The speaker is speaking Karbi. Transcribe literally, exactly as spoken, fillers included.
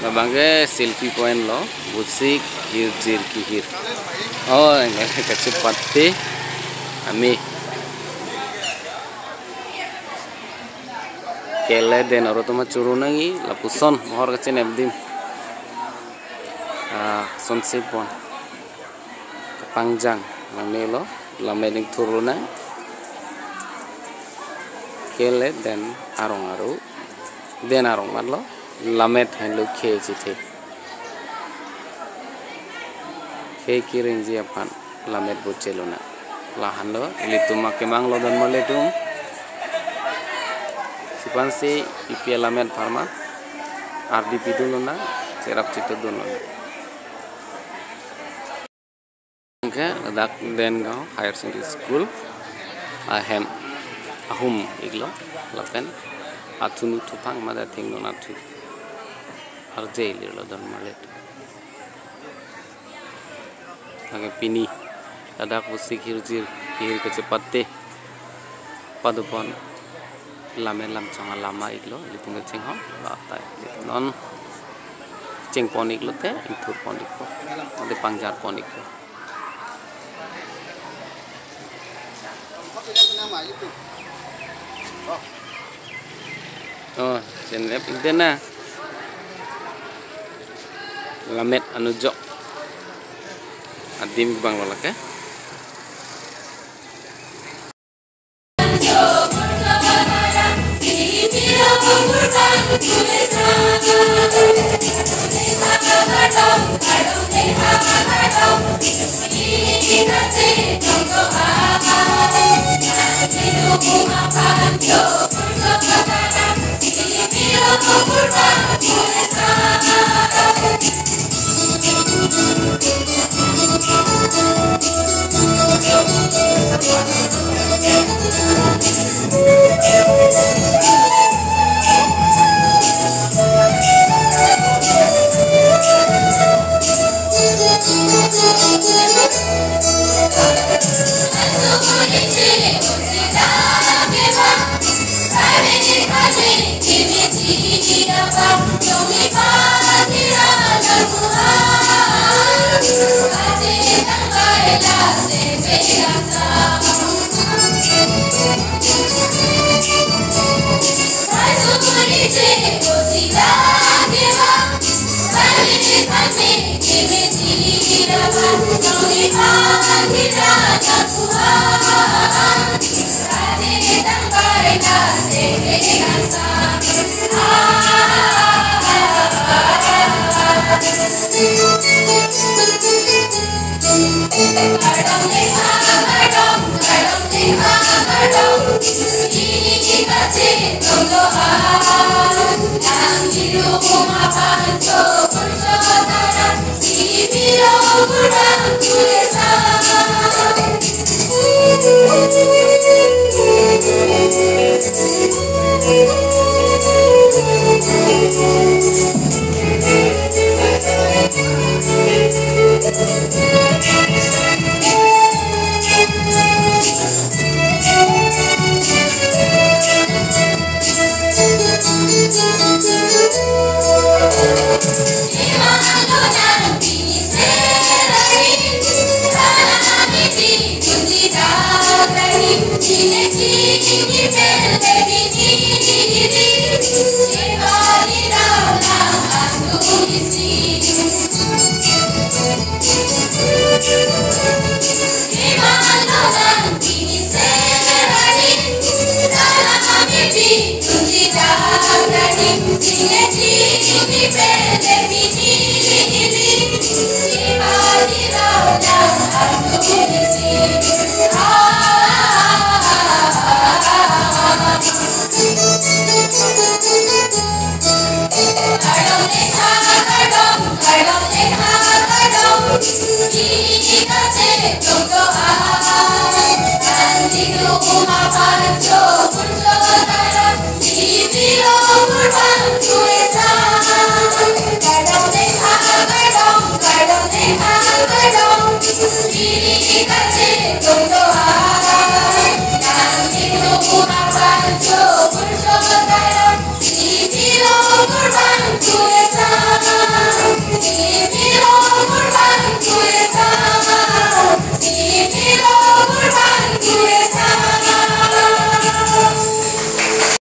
Labang ke selfie point lo, Vosik Hirjir Kehir. Oh, anke kachepate ami. Kele den aro toma churu nangji, lapuson mohor kachinep adim. Ah, sonse pon. Kepangjang, mane lo, lammet ingthur lonang. Kele den arong aru, den arong mat lo, lammet henlo khe chethe. Khe kerengji aphan lammet boche lonang. Lahenlo, ilitum akemang lo don male atum. Sipansi ipi alammet apharman ardi pidun lonang, cherap chetudun lonang. Anke ladak Dengaon Higher Secondary School ahem ahum iklo lapen athunu thupang mada thengno nathu arje lirlo don male atum. Anke pini ladak Vosik Hirjir Kehir kachepate padopon lammet lamchong alama iklo, ilitum kachinghon, latai ilitum non chengpon iklo te, ingthur pon ikpo, ante pangjar pon ikpo. Oh, chinep ik den na. Lammet anujok adim bang lo lake.